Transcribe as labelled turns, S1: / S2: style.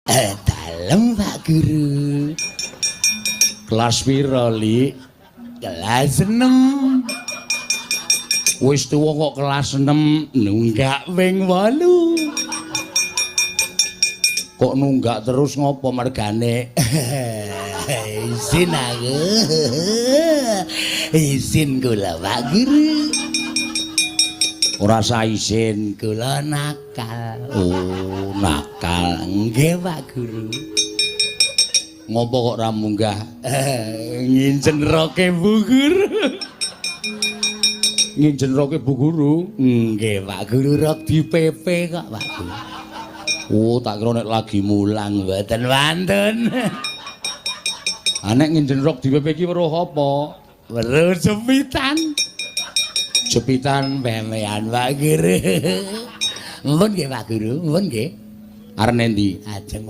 S1: Dalem, Pak Guru. Kelas pira, Lik? Kelas 6. Wis tuwa kok kelas 6, nunggak ping 8. Kok nunggak terus ngopo mergane? Izin aku. Izin kula, Pak Guru. Ora usah izin, kula nakal. Oh, nakal. Nggih, Pak Guru. Ngopo kok ora munggah? Ngincen roke Bu Guru. Ngincen roke Bu Guru? Nggih, Pak Guru, rok di-PP kok, Pak Guru. Oh, tak kira nek lagi mulang mboten wantun. Ah, nek ngincen rok di-PP iki weruh apa? Weruh jepitan. Jepitan pemean, Pak Guru. Mumpun nggih, Pak Guru, mumpun nggih. Arep nendi? Ajeng